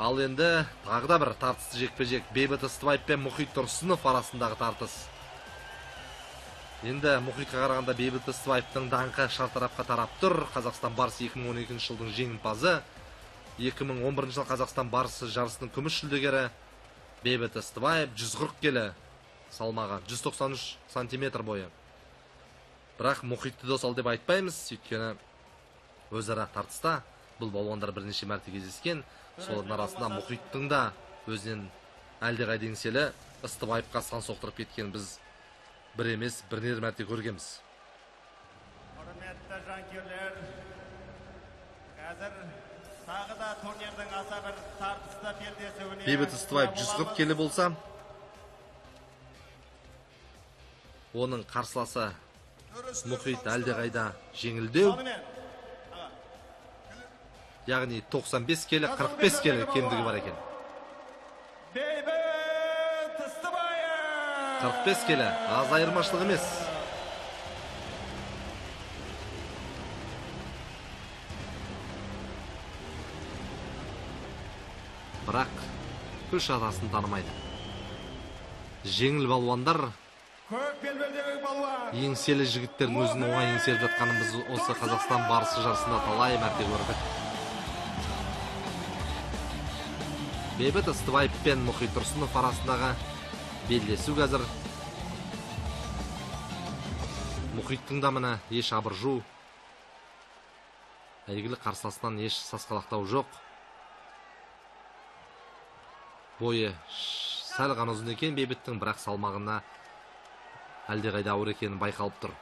Ал енді тағы да бір тартысты жекпе-жек, Бейбіт Ыстыбаев пен Мұхит Тұрсынов арасындағы тартыс. Енді Мұхитқа қарағанда Бейбіт Ыстыбаевтың даңқы шартарапқа тарап тұр. Қазақстан барысы 2012 жылдың жеңімпазы, 2011 жылы Қазақстан барысы жарысының күміс жүлдегері Бейбіт Ыстыбаев 140 келі салмағы, 193 сантиметр бойы. Бірақ Мұхитты да осал деп айтпаймыз, өйткені өзара тартыста бұл балуандар бірнеше мәрте кездескен. Солардың арасында Мұхиттың да өзінен әлдеқайда еңселі Ыстыбаевқа сан соқтырып кеткен біз бір емес, бірнеше мәрте көргенбіз. Құрметті жанкүйерлер, қазір тағы да турнирдің аса бір тартысты белдесуіне Бейбіт Ыстыбаев 140 келі болса, оның қарсыласы Мұхит әлдеқайда жеңілдеу. Яғни 95 келі, 45 келі кемдігі бар екен. Бейбіт Ыстыбаев! 45 келі, аз айырмашылық емес. Бірақ күш атасын танымайды. Жеңіл балуандар, Көк белбеудегі балуан еңселі жігіттердің өзін оңай еңсеріп жатқанын біз осы Қазақстан барысы жарысында талай мәрте көрдік. Бейбіт Ыстыбаев пен Мұхит Тұрсынов арасындағы белдесу қазір. Мұхиттың да міне еш абыржу, әйгілі қарсыласынан еш сасқалақтау жоқ. Бойы сәл ғана ұзын екен Бейбіттің, бірақ салмағына әлдеқайда ауыр екені байқалып тұр.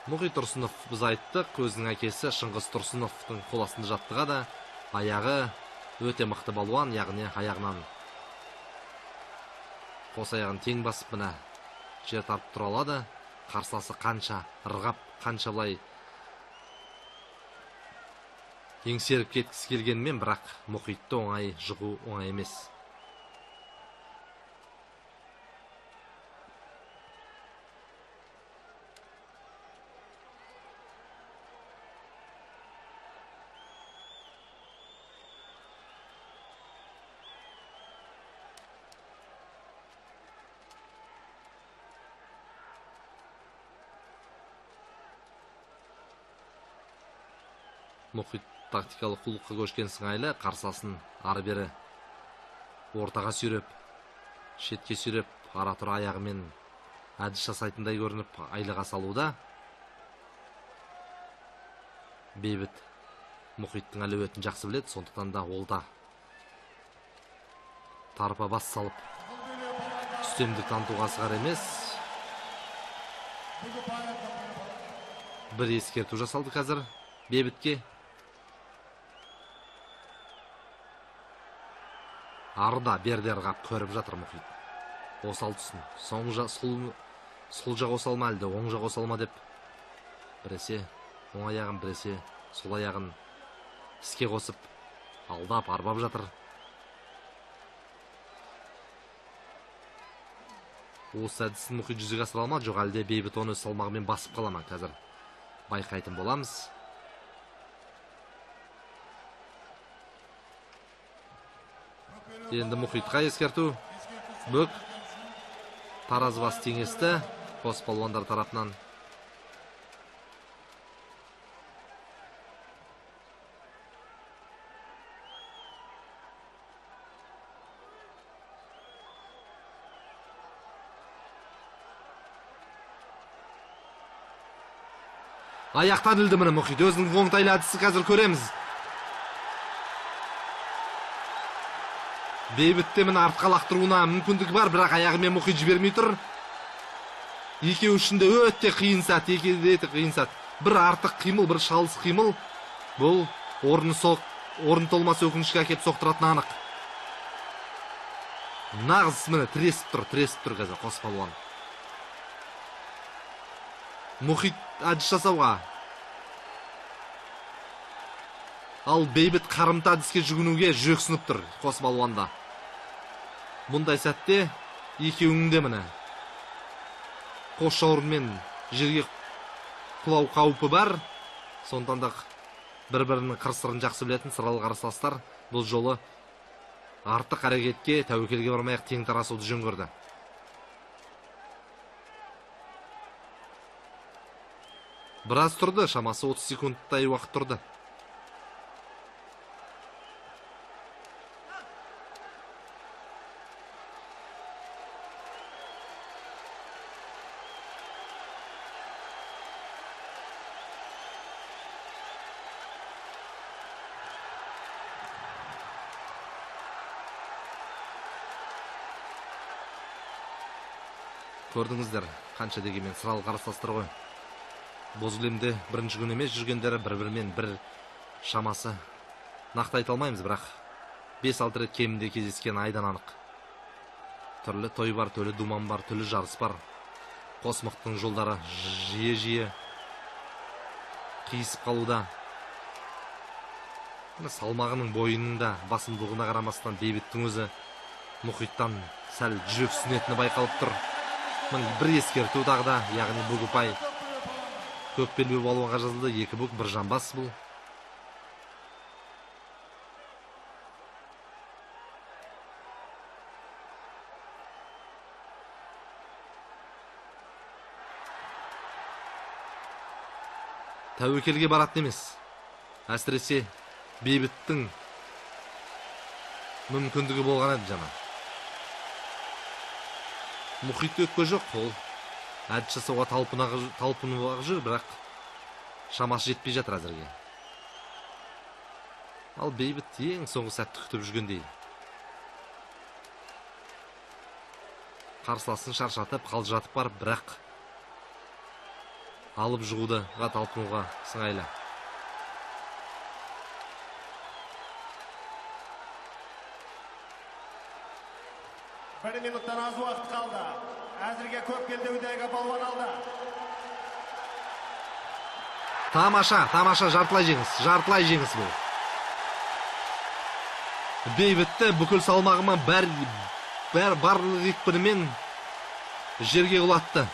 Мұхит Тұрсынов, біз айттық, өзінің әкесі Шыңғыс Тұрсыновтың қол астында жаттығады. Аяғы өте мықты балуан, яғни аяғынан қос аяғын тең басып міне жер тартып тұра алады. Қарсыласы қанша ырғап, қанша былай еңсеріп кеткісі келгенмен, бірақ Мұхитты оңай жығу оңай емес. Мұхит тактикалық қулыққа көшкен сыңайлы, қарсыласын ары-бері ортаға сүйреп, шетке сүйреп, ара-тұра аяғымен әдіс жасайтындай көрініп айлаға салуда. Бейбіт Мұхиттың әлеуетін жақсы біледі, сондықтан да ол да тарпа бас салып үстемдік танытуға асығар емес. Бір ескерту жасалды қазір Бейбітке. Арда берде ырғап көріп жатыр Мұхит. Осал тұсын. Сол жақ осал ма әлде, оң жақ осал ма деп біресе оң аяғын, біресе сол аяғын іске қосып алдап, арбап жатыр. Осы әдісін Мұхит жүзеге асыра алмады, жоқ әлде Бейбіт оны өз салмағымен басып қала ма, қазір байқайтын боламыз. Енді Мұхитқа ескерту. Бүк таразы бас теңесті қос балуандар тарапынан. Аяқтан ілді міне Мұхит. Өзінің оңтайлы әдісі қазір көреміз. Бейбітте міне артқа лақтыруына мүмкіндігі бар, бірақ аяғымен Мұхит жібермей тұр. Екеуі үшін де өте қиын сәт, екеуі де өте қиын сәт. Бір артық қимыл, бір шалыс қимыл, бұл орын толмас өкінішке әкеп соқтыратыны анық. Нағыз міне тіресіп тұр, тіресіп тұр қазір қос балуан. Мұхит әдіс жасауға, ал Бейбіт қарымта әдіске жүгінуге жүрексініп тұр қос балуанда. Мұндай сәтте екеуінің де міне қос жауырынмен жерге Құлау қаупі бар. Сондықтан да бір-бірінің қыр-сырын жақсы білетін сыралы қарсыластар бұл жолы артық әрекетке, тәуекелге бармай-ақ тең тарасуды жөн көрді. Біраз тұрды, шамасы 30 секундтай уақыт тұрды. Көрдіңіздер, қанша дегенмен сыралы қарсыластар ғой. Бозгілемде бірінші күн емес жүргендері бір-бірімен бір шамасы нақты айта алмаймыз, бірақ 5-6 рет кемінде кездескен айдан анық. Түрлі той бар, түрлі думан бар, түрлі жарыс бар. Қос мықтың жолдары жиі-жиі қиысып қалуда. Салмағының бойының да басымдылығына қарамастан Бейбіттің өзі мұхиттан сәл жүрексінетіні байқалып тұр. Міне бір ескерту тағы да, яғни бүк ұпай көк белбеу балуанға жазылды. 2 бүк, 1 жамбас бұл. Тәуекелге баратын емес. Әсіресе Бейбіттің мүмкіндігі болған еді жаңа. Мұхит өкпе жоқ, ол әдіс жасауға талпынып жүр, бірақ шамасы жетпей жатыр әзірге. Ал Бейбіт ең соңғы сәтті күтіп жүргендей. Қарсыласын шаршатып, қалжыратып барып, бірақ алып жығуға талпынуға сыңайлы. Бір минуттан аз уақыт қалды. Әзірге көп белдеудегі балуан алды. Тамаша, тамаша, жартылай жеңіс, жартылай жеңіс бұл. Бейбітті бүкіл салмағымен барлық екпінімен жерге құлатты.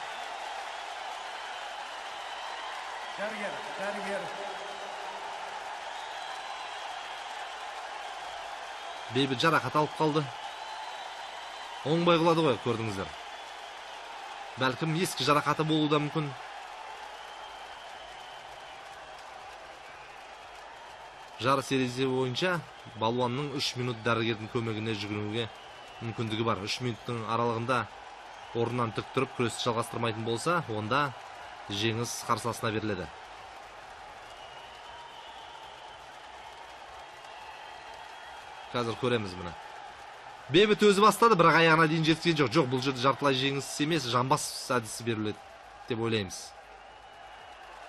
Дәрігер, дәрігер. Бейбіт жарақат алып қалды. Оңбай құлады ғой, көрдіңіздер. Бәлкім ескі жарақаты болуы да мүмкін. Жарыс ереже бойынша балуанның 3 минут дәрігердің көмегіне жүгінуге мүмкіндігі бар. 3 минуттың аралығында орнынан тік тұрып күресті жалғастырмайтын болса, онда жеңіс қарсыласына беріледі. Қазір көреміз міне. Бейбіт өзі бастады, бірақ аяғына дейін жеткен жоқ. Жоқ, бұл жерде жартылай жеңіс емес, жамбас әдісі беріледі деп ойлаймыз.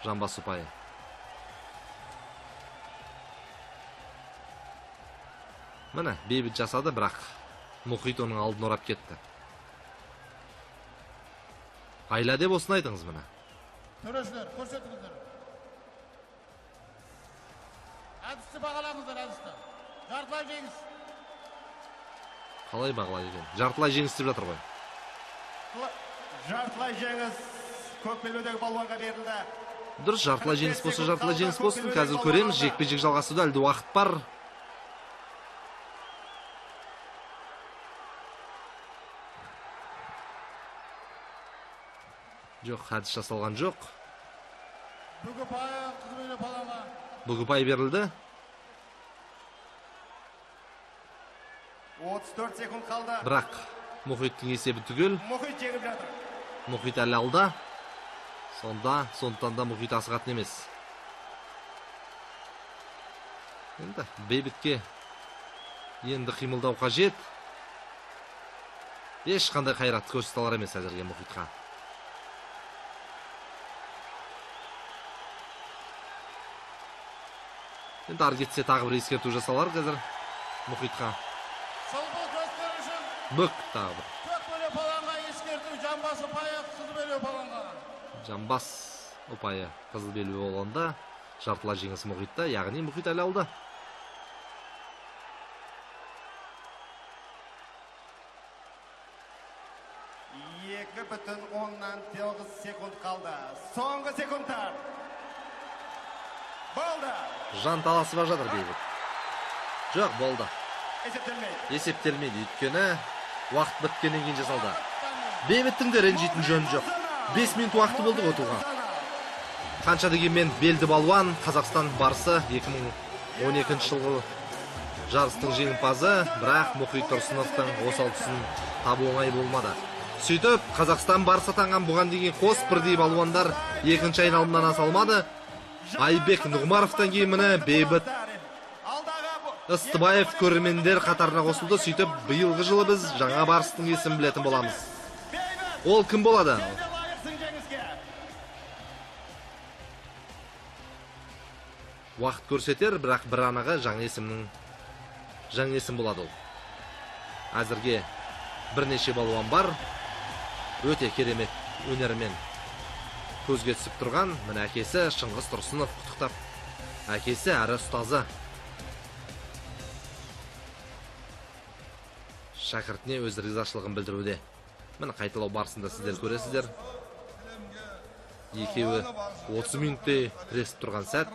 Жамбас ұпайы. Міне, Бейбіт жасады, бірақ Мұхит оның алдын орап кетті. Айла деп осыны айтыңыз міне. Төрешілер, көрсетіңіздер. Әдісті бағалаңыздар, әдісті. Жартылай жеңіс. Қалай бағалай екен? Жартылай жеңіс деп жатыр ғой. Жартылай жеңіс көк белбеудегі балуанға берілді. Дұрыс, жартылай жеңіс болса, жартылай жеңіс болсын. Қазір көреміз, жекпе-жек жалғасуда, әлі уақыт бар. Жоқ, әдіс жасалған жоқ. Бүк ұпай берілді. 34 секунд қалды. Бірақ Мұхиттың есебі түгел. Мұхит жеңіп жатыр. Мұхит әлі алда. Сондықтан да Мұхит асығатын емес. Енді Бейбітке енді қимылдау қажет. Ешқандай қайрат көрсете алар емес әзірге Мұхитқа. Енді ары кетсе тағы бір ескерту жасалар қазір Мұхитқа. Бүк тағы бір. Жамбас ұпайы қызыл белбеу болғанда жартылай жеңіс Мұхитта, яғни Мұхит әлі алды. Екі бүтін оннан тоғыз секунд қалды. Соңғы секундтар. Болды. Жан таласып жатыр Бейбіт. Жоқ, болды. Есептелмейді. Есептелмейді, өйткені уақыт біткеннен кейін жасалды. Бейбіттің де ренжитін жөні жоқ. 5 минут уақыты болды ғой ұтуға. Қанша дегенмен белді балуан, Қазақстан барысы 2012 жылғы жарыстың жеңімпазы, бірақ Мұхит Тұрсыновтың осал тұсын табу оңай болмады. Сөйтіп, Қазақстан барысы атанған бұған дейін қос бірдей балуандар екінші айналымнан аса алмады. Айбек Нұғымаровтан кейін міне Бейбіт Ыстыбаев көрермендер қатарына қосылды. Сөйтіп, биылғы жылы біз жаңа барыстың есімін білетін боламыз. Ол кім болады? Уақыт көрсетер, бірақ бір анығы жаңа есім болады ол. Әзірге бірнеше балуан бар. Өте керемет өнерімен көзге түсіп тұрған, міне әкесі Шыңғыс Тұрсынов құттықтап, әкесі әрі ұстазы шәкіртіне өз ризашылығын білдіруде. Міне қайталау барысында сіздер көресіздер. Екеуі 30 минутте тіресіп тұрған сәт.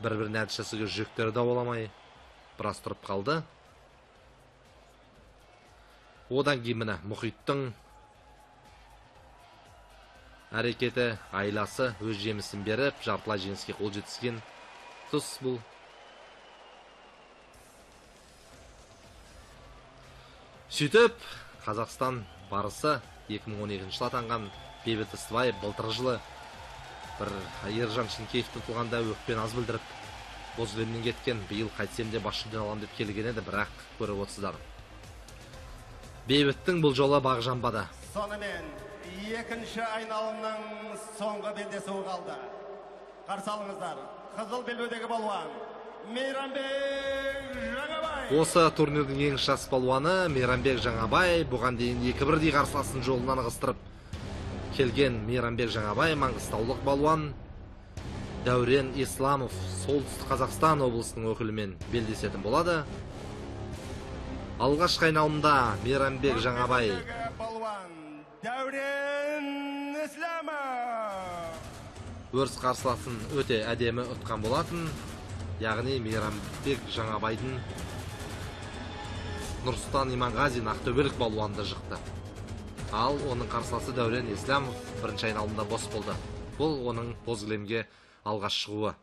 Бір-біріне әдіс жасауға жүректері дауаламай біраз тұрып қалды. Одан кейін міне Мұхиттың әрекеті, айласы өз жемісін беріп, жартылай жеңіске қол жеткізген тұс бұл. Сөйтіп, Қазақстан барысы 2012 жылы атанған Бейбіт Ыстыбаев былтырғы жылы бір Ержан Шынкеевті ұтылғанда өкпені аз білдіріп, боз кілемнен кеткен, биыл қайтсем де бас жүлдені аламын деп келген еді, бірақ көріп отырсыздар. Бейбіттің бұл жолы бағы жанбады. Сонымен екінші айналымның соңғы белдесуі қалды. Қарсы алыңыздар, қызыл белбеудегі балуан Мейрамбек Жаңабай. Осы турнирдің ең жас балуаны Мейрамбек Жаңабай бұған дейін екі бірдей қарсыласын жолынан ығыстырып келген Мейрамбек Жаңабай маңғыстаулық балуан Дәурен Исламов Солтүстік Қазақстан облысының өкілімен белдесетін болады. Алғашқы айналымда Мейрамбек Жаңабай балуан Дәурен Исламов өріс қарсыласын өте әдемі ұтқан болатын. Яғни Мейрамбек Жаңабайдың Нұрсұлтан Иманғазин ақтөбелік балуанды жықты. Ал оның қарсыласы Дәурен Исламов бірінші айналымда бос болды. Бұл оның боз кілемге алғаш шығуы.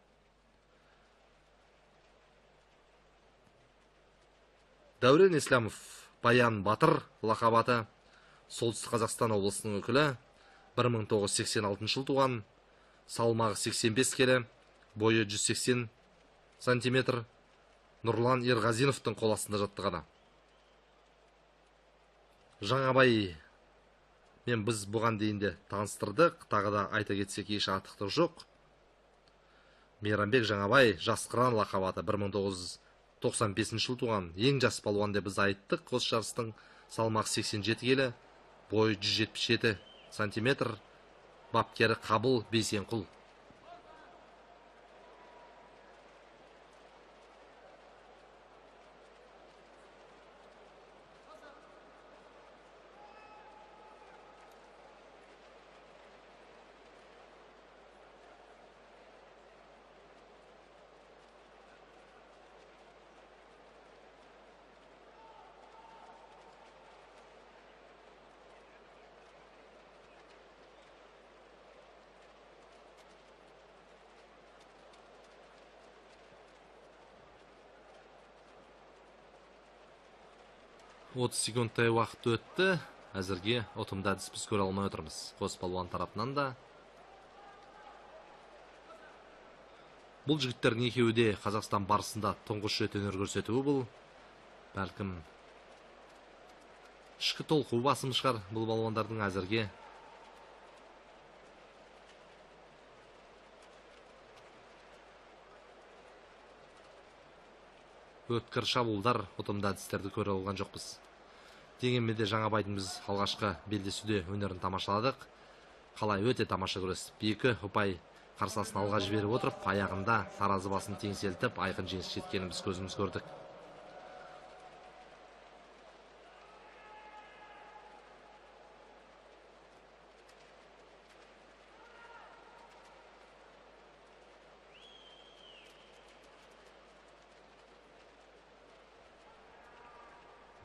Дәурен Исламов Баян Батыр лақап аты, Солтүстік Қазақстан облысының өкілі, 1986 жыл туған, салмағы 85 келі, бойы 180 сантиметр, Нұрлан Ерғазиновтың қол астында жаттығады. Жаңабай мен біз бұған дейін де таныстырдық, тағы да айта кетсек еш артықтық жоқ. Мейрамбек Жаңабай жас қыран лақап аты, 1995 жыл туған, ең жас балуан деп біз айттық. Осы жарыстың салмағы 87 келі, бойы 177 сантиметр, бапкері Қабыл Бейсенқұл. 30 секундтай уақыт өтті. Әзірге ұтымды әдіс біз көре алмай отырмыз. Қос балуан тарапынан да. Бұл жігіттердің екеуі де Қазақстан барысында тұңғыш рет өнер көрсетуі бұл. Бәлкім ішкі толқу басым шығар бұл балуандардың әзірге. Өткір шабуылдар, ұтымды әдістерді көре алған жоқпыз. Дегенмен де Жаңабайдың біз алғашқы белдесуде өнерін тамашаладық. Қалай өте тамаша күрес. 2 ұпай қарсыласын алға жіберіп отырып, аяғында таразы басын теңселтіп, айқын жеңіске жеткенін біз көзіміз көрдік.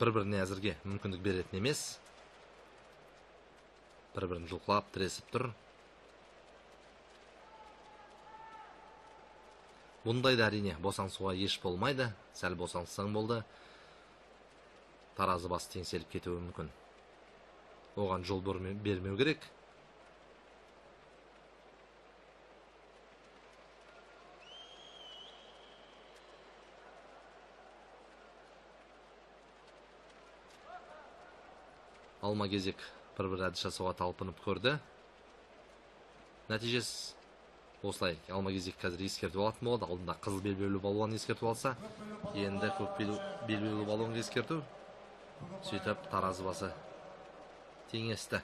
бір-біріне әзірге мүмкіндік беретін емес. Бір-бірін жұлқылап, тіресіп тұр. Бұндайда әрине босаңсуға еш болмайды. Сәл босаңсаң болды, таразы басы теңселіп кетуі мүмкін. Оған жол бермеу керек. Алма кезек бір-бір әдіс жасауға талпынып көрді. Нәтижесі осылай. Алма кезек қазір ескертіп алатын болады. Алдында қызыл белбеулі балуан ескертіп алса, енді көк белбеулі балуанға ескерту. Сөйтіп таразы басы теңесті.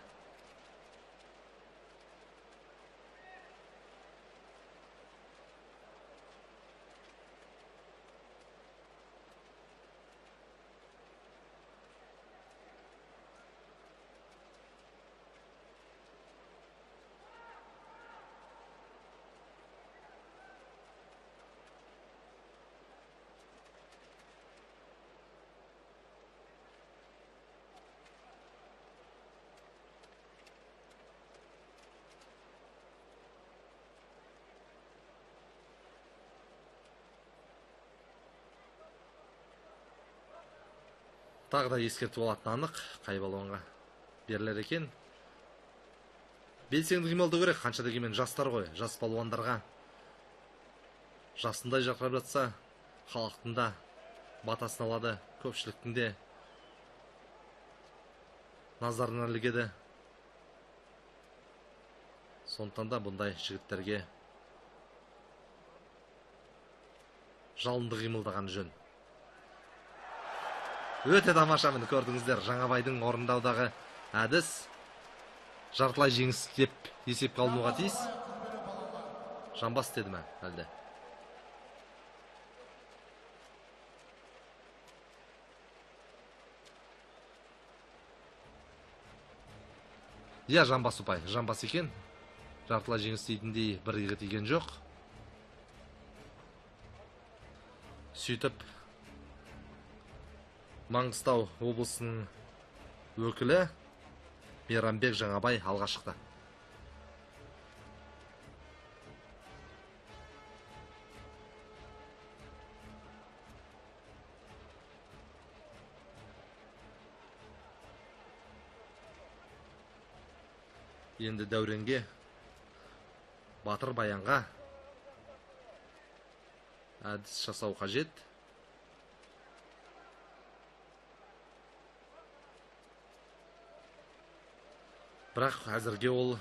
Тағы да ескертіп алатын анық, қай балуанға берілер екен. Белсенді қимылдау керек, қанша дегенмен жастар ғой, жас балуандарға жасындай жарқырап жатса, халықтың да батасын алады, көпшіліктің де назарына ілігеді. Сондықтан да бұндай жігіттерге жалынды қимылдаған жөн. Өте тамаша, міне көрдіңіздер, Жаңабайдың орындаудағы әдіс жартылай жеңіс деп есепке алынуға тиіс. Жамбас деді ме әлде? Иә, жамбас ұпай, жамбас екен. Жартылай жеңіс дейтіндей бір иығы тиген жоқ. Сөйтіп Маңғыстау облысының өкілі Мейрамбек Жаңабай алға шықты. Енді Дәуренге, Батыр Баянға әдіс жасау қажет. Бірақ әзірге ол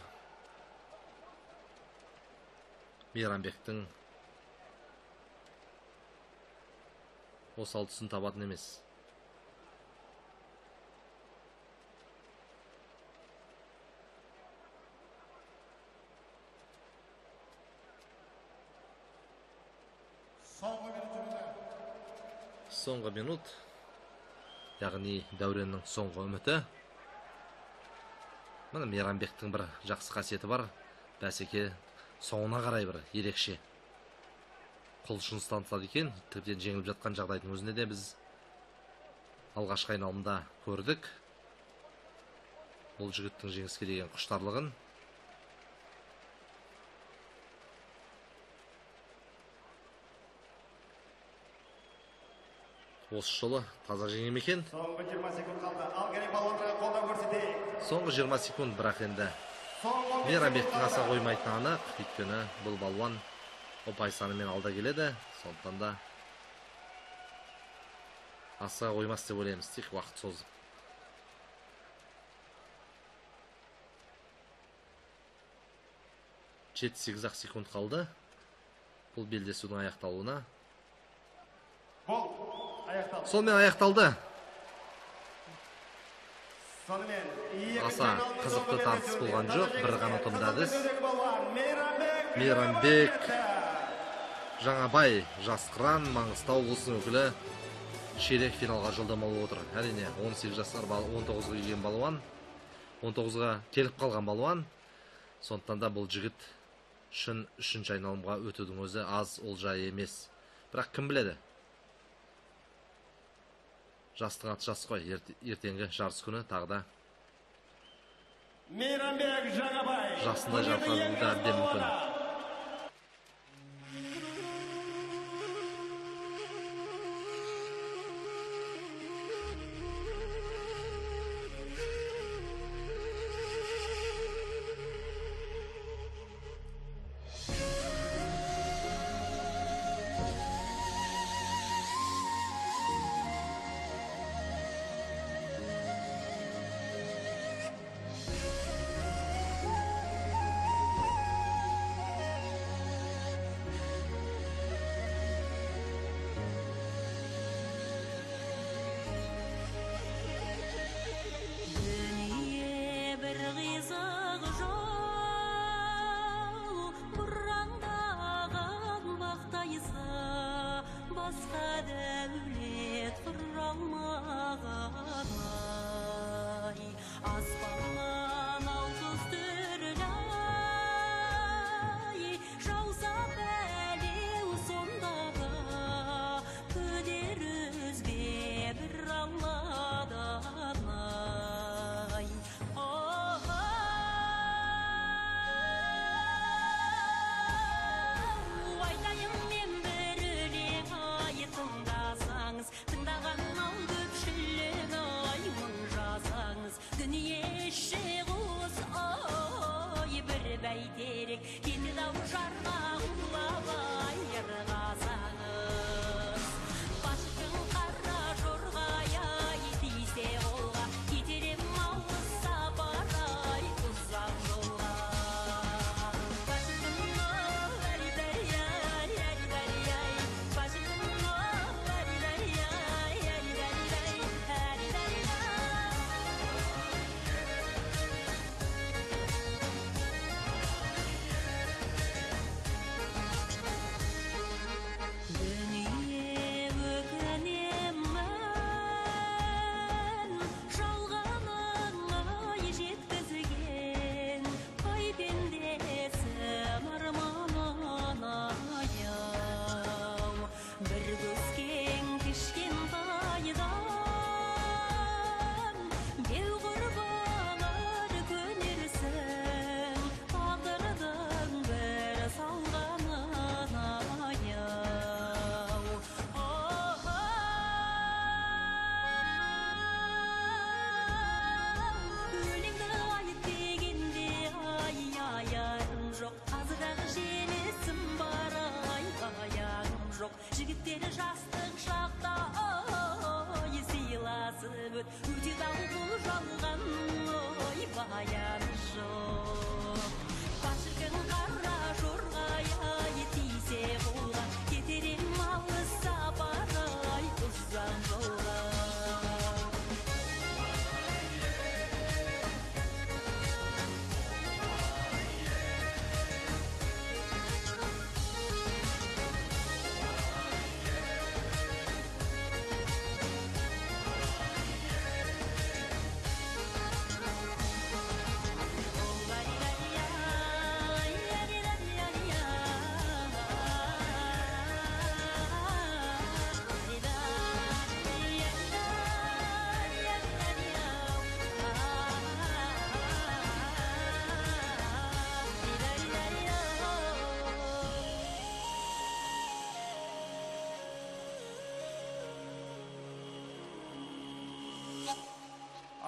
Мейрамбектің осал тұсын табатын емес. Соңғы минут, яғни Дәуреннің соңғы үміті. Міне Мейрамбектің бір жақсы қасиеті бар, бәсеке соңына қарай бір ерекше құлшыныс танытады екен. Тіптен жеңіліп жатқан жағдайдың өзінде де біз алғашқы айналымда көрдік бұл жігіттің жеңіске деген құштарлығын. Осы жолы таза жеңе ме екен? Соңғы 20 секунд қалды. Ал керек балуандарға қолдау көрсетейік. Соңғы 20 секунд, бірақ енді Мейрамбектің аса қоймайтыны анық, өйткені бұл балуан ұпай санымен алда келеді. Сондықтан да аса қоймас деп ойлаймыз, тек уақыт созып. 7-8 секунд қалды бұл белдесудің аяқталуына. Сонымен аяқталды. Аса қызықты тартыс болған жоқ, бір ғана ұтымды әдіс. Мейрамбек Жаңабай жас қыран, Маңғыстау облысының өкілі ширек финалға жолдама алып отыр. Әрине, 18 жасар 19-ға келген балуан, 19-ға келіп қалған балуан. Сондықтан да бұл жігіт үшін үшінші айналымға өтудің өзі аз олжа емес. Бірақ кім біледі? Жастың аты жас қой, ертеңгі жарыс күні тағы да Мейрамбек Жаңабай жасындай жарқырауы да әбден мүмкін.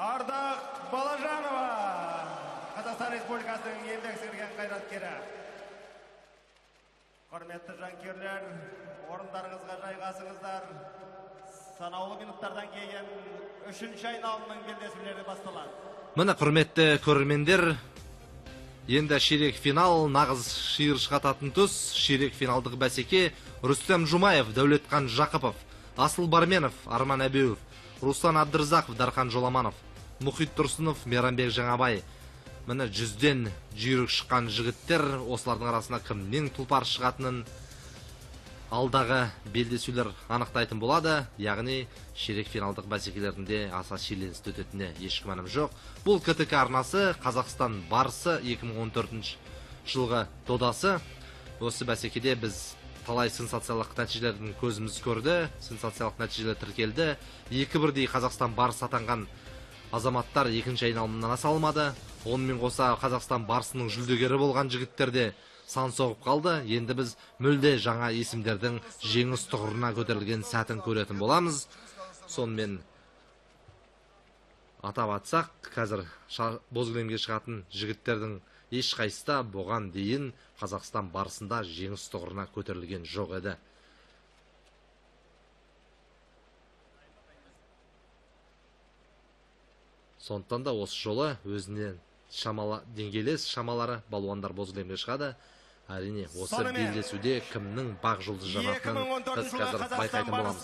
Ардақ Балажанова, Қазақстан Республикасының еңбек сіңірген қайраткері. Құрметті жанкүйерлер, орындарыңызға жайғасыңыздар. Санаулы минуттардан кейін үшінші айналымның белдесулері басталады. Міне, құрметті көрермендер, енді ширек финал, нағыз шиыр шығататын тұс, ширек финалдық бәсеке. Рүстем Жумаев, Дәулетхан Жақыпов, Асыл Барменов, Арман Әбеуов, Руслан Абдырзақов, Дархан Жоламанов, Мұхит Тұрсынов, Мейрамбек Жаңабай. Міне, жүзден жүйрік шыққан жігіттер, осылардың арасында кімнен тұлпар шығатынын алдағы белдесулер анықтайтын болады. Яғни ширек финалдық бәсекелерінде аса шиеленісті өтетініне еш күмәнім жоқ. Бұл КТК арнасы, Қазақстан барысы 2014 жылғы додасы. Осы бәсекеде біз талай сенсациялық нәтижелердің көзіміз көрді, сенсациялық нәтижелер тіркелді. Екі бірдей Қазақстан барысы атанған азаматтар екінші айналымнан аса алмады. Онымен қоса Қазақстан барысының жүлдегері болған жігіттер де сан соғып қалды. Енді біз мүлде жаңа есімдердің жеңіс тұғырына көтерілген сәтін көретін боламыз. Сонымен атап атсақ, қазір боз кілемге шығатын жігіттердің ешқайсысы да бұған дейін Қазақстан барысында жеңіс тұғырына көтерілген жоқ еді. Сондықтан да осы жолы өзіне деңгейлес шамалары балуандар боз кілемге шығады. Әрине, осы белдесуде кімнің бақ жұлдызы жанатынын біз қазір байқайтын боламыз.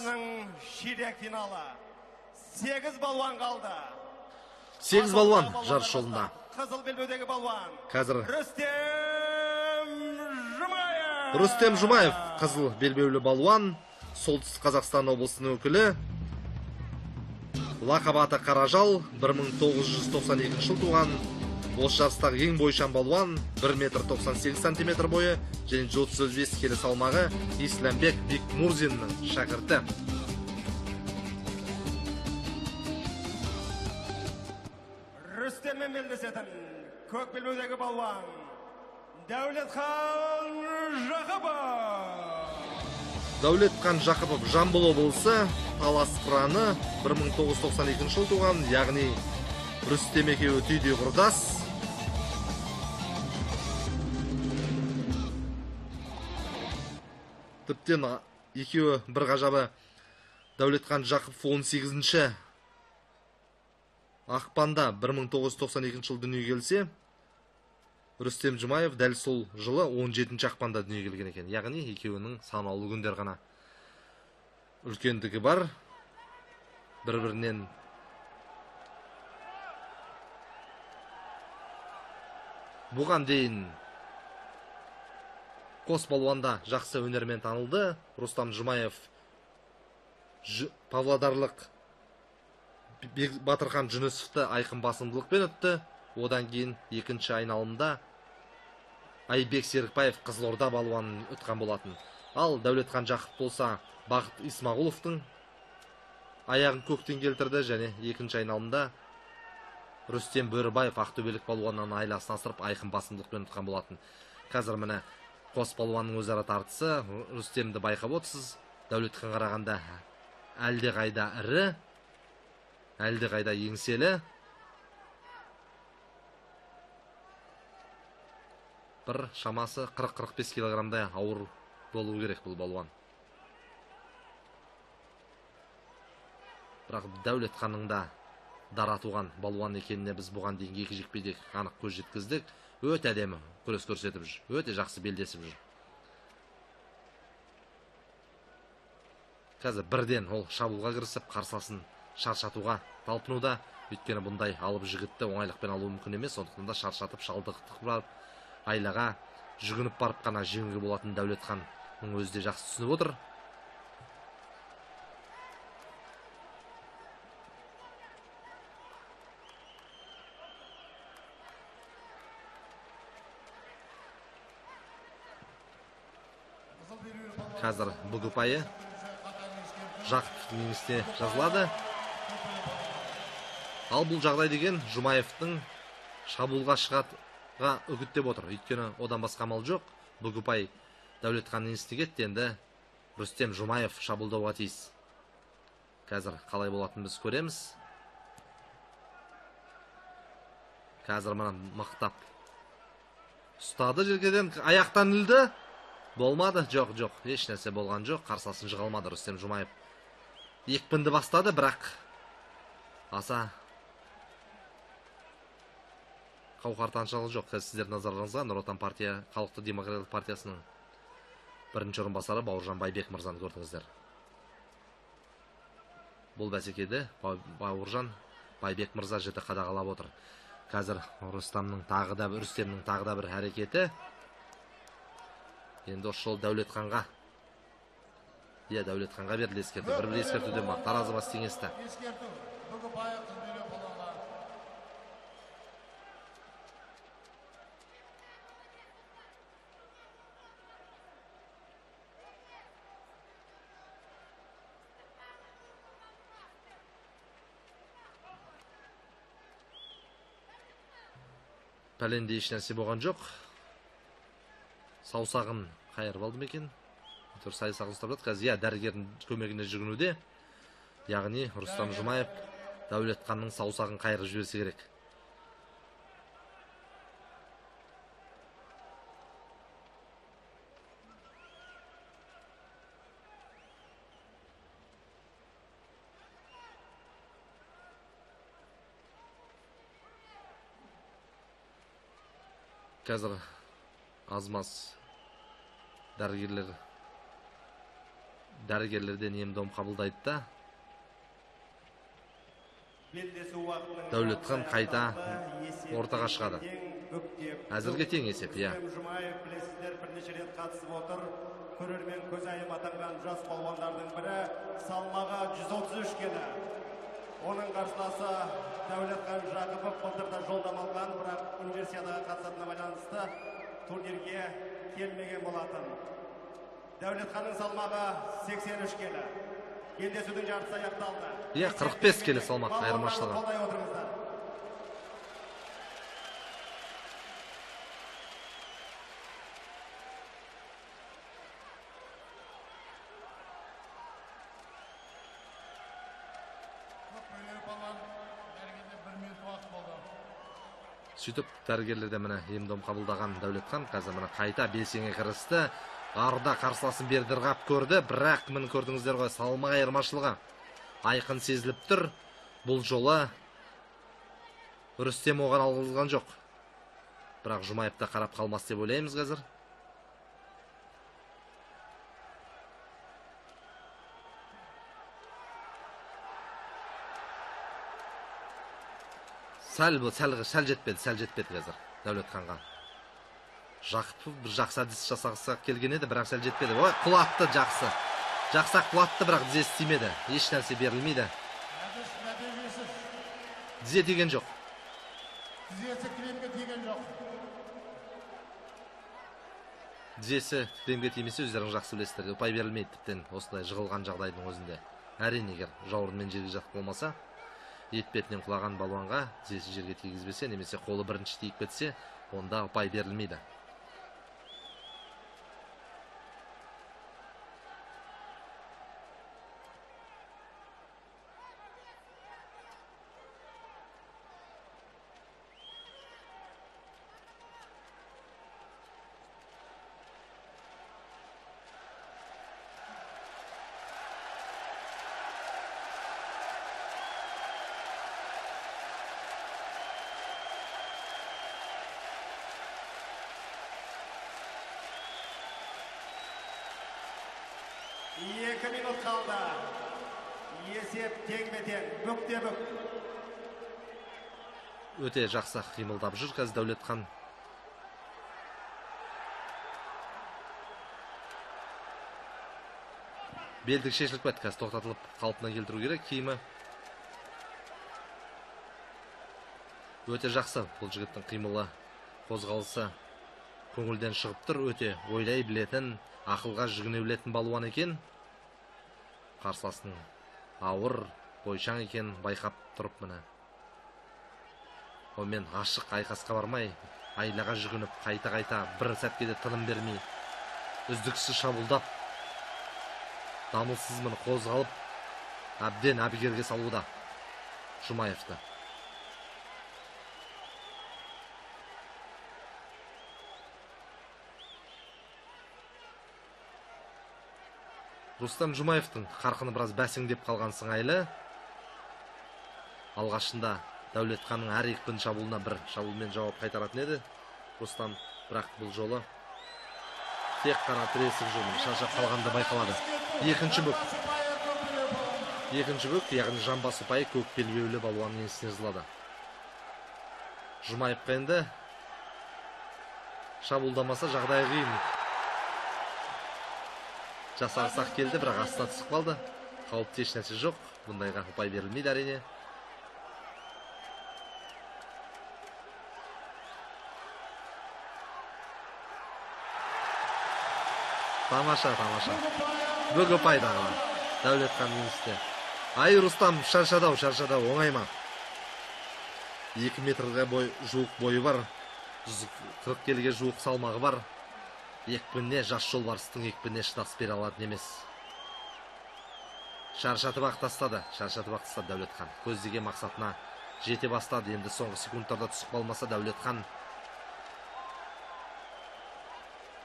Ширек финалы. 8 балуан қалды. 8 балуан жарыс жолында. Қызыл белбеудегі балуан. Қазір Рүстем Жұмаев. Рүстем Жұмаев қызыл белбеулі балуан, Солтүстік Қазақстан облысының өкілі. Лақап аты Қаражал, 1992 жыл туған. Осы жарыстағы ең бойшаң балуан, 1 метр 98 сантиметр бойы және 135 келі салмағы, Исламбек Бекмурзиннің шәкірті. Рүстеммен белдесетін көк белбеудегі балуан Дәулетхан Жақыпов. Дәулетхан Жақыпов Жамбыл облысы, Талас қыраны, 1992 жыл туған, яғни Рүстем екеуі түйдей құрдас. Тіптен екеуі бір ғажабы, Дәулетхан Жақыпов 18 ақпанда 1992 жыл дүниеге келсе, Рүстем Жұмаев дәл сол жылы 17 ақпанда дүниеге келген екен. Яғни екеуінің санаулы күндер ғана үлкендігі бар. Бір-бірінен бұған дейін қос балуанда жақсы өнермен танылды. Рустам Жұмаев павлодарлық Батырхан Жүнісовті айқын басымдылықпен өтті. Одан кейін екінші айналымда Айбек Серікбаев Қызылорда балуанын ұтқан болатын. Ал Дәулетхан Жақып болса Бақыт Исмағұловтың аяғын көктен келтірді және екінші айналымда Рүстем Бөрібаев ақтөбелік балуаннан айласын асырып айқын басымдылықпен ұтқан болатын. Қазір міне қос балуанның өзара тартысы. Рүстемді байқап отырсыз. Дәулетхан қарағанда әлдеқайда ірі, әлдеқайда еңселі. Бір шамасы 40-45 килограммдай ауыр болу керек бұл балуан. Бірақ Дәулетханның да дара туған балуан екеніне біз бұған дейінгі екі жекпе-жек анық көз жеткіздік. Өте әдемі күрес көрсетіп жүр, өте жақсы белдесіп жүр. Қазір бірден ол шабуылға кірісіп, қарсыласын шаршатуға талпынуда. Өйткені бұндай алып жігітті оңайлықпен алу мүмкін емес. Сондықтан да шаршатып, шалдықтық барып, айлаға жүгініп барып қана жеңуге болатын Дәулетханның өзі де жақсы түсініп отыр. Қазір бұл ұпайы Жақыповтың жеңісіне жазылады. Ал бұл жағдай деген Жұмаевтың шабуылға шығатыға үгіттеп отыр. Өйткені одан басқа амал жоқ. Бұл ұпай Дәулетханның жеңісіне кетті. Енді Рүстем Жұмаев шабуылдауға тиіс. Қазір қалай болатынын біз көреміз. Қазір мына мықтап ұстады желкеден, аяқтан ілді. Болмады, жоқ, жоқ, еш нәрсе болған жоқ. Қарсыласын жыға алмады Рүстем Жұмаев. Екпінді бастады, бірақ аса қауқар таншалық жоқ. Қазір сіздердің назарларыңызға Нұр Отан партия, Халықтық демократиялық партиясының бірінші орынбасары Бауыржан Байбек мырзаны көрдіңіздер. Бұл бәсекеде Бауыржан Байбек мырза жіті қадағалап отыр. Қазір Рүстемнің тағы да бір әрекеті. Енді осы жолы Дәулетханға. Иә, Дәулетханға берілді ескерту. Бір-бір ескертуден бар. Таразы бас теңесті. Ескерту. Бүгін қызыл балуанға. Пәлендей еш нәрсе болған жоқ. Саусағын қайырып алды ма екен? Әйтеуір саусағын ұстап жатыр. Қазір иә, дәрігердің көмегіне жүгінуде. Яғни Рустам Жұмаев Дәулетханның саусағын қайырып жіберсе керек. Қазір аз-маз дәрігерлерден ем-дом қабылдайды да. Дәулетхан қайта ортаға шығады. Әзірге тең есеп, иә. Жұмаев, білесіздер, бірнеше рет қатысып отыр. Көрермен көзайым атанған жас палуандардың бірі, салмағы 133 келі. Оның қарсыласы Дәулетхан Жақыпов былтырда жолдама алған, бірақ универсиадаға қатысатынына байланысты турнирге келмеген болатын. Дәулетханның салмағы 83 келі. Белдесудің жартысы аяқталды. Иә, 45 келі салмақ айырмашылығы. Қолдай отырыңыздар. Сөйтіп дәрігерлерде міне ем-дом қабылдаған Дәулетхан қазір міне қайта белсене кірісті. Арда қарсыласын бердірғап көрді, бірақ міне көрдіңіздер ғой, салмақ айырмашылығы айқын сезіліп тұр. Бұл жолы Рүстем оған алғызған жоқ. Бірақ Жұмаев та қарап қалмас деп ойлаймыз қазір. Сәл жетпеді, сәл жетпеді қазір Дәулетханға. Жақыпов бір жақсы әдіс жасағысы келген еді, бірақ сәл жетпеді. Ой, құлатты жақсы. Жақсы құлатты, бірақ тізесі тимеді. Еш нәрсе берілмейді. Тізе тиген жоқ. Тізесі кілемге тиген жоқ. Тізесі кілемге тимесе, өздеріңіз жақсы білесіздер. Ұпай берілмейді тіптен осындай жығылған жағдайдың өзінде. Әрине, егер жауырынмен жерге жатып болмаса, етпетінен құлаған балуанға тізесі жерге тигізбесе, немесе қолы бірінші тиіп кетсе, онда ұпай берілмейді. Екі минут қалды. Есеп теңбе-тең, бүкте-бүк. Өте жақсы қимылдап жүр қазір Дәулетхан. Белдік шешіліп кетті, қазір тоқтатылып қалпына келтіру керек киімі. Өте жақсы бұл жігіттің қимылы, қозғалысы көңілден шығып тұр. Өте ойлай білетін, ақылға жүгіне білетін балуан екен. Қарсыласының ауыр, бойшаң екен байқап тұрып міне. Онымен ашық айқасқа бармай, айлаға жүгініп, қайта-қайта бір сәтке де тыным бермей, үздіксіз шабуылдап, дамылсыз міне қозғалып, әбден әбігерге салуда Жұмаевты. Рустам Жұмаевтың қарқыны біраз бәсеңдеп қалған сыңайлы. Алғашында Дәулетханның әр екпін шабуылына бір шабуылмен жауап қайтаратын еді Рустам, бірақ бұл жолы тек қана тіресіп жүр, шаршап қалғанда байқалады. Екінші бүк, яғни жамбас ұпайы көк белбеулі балуанның еншісіне жазылады. Жұмаевқа енді шабуылдамаса жағдайы қиын. Жасарсақ келді, бірақ астына түсіп қалды. Қауіпті еш нәрсе жоқ. Бұндайға ұпай берілмейді әрине. Тамаша, тамаша. Бүк ұпай дағы. Дәулетхан еншісте. Ай, Рустам шаршады-ау, шаршады-ау, оңай ма? 2 метрге жуық бойы бар. 140 келіге жуық салмағы бар. Екпініне жас жолбарыстың екпініне шыдас бере алатын емес. Шаршатып ақ тастады, шаршатып ақ тастады Дәулетхан. Көздеген мақсатына жете бастады. Енді соңғы секундтарда түсіп қалмаса Дәулетхан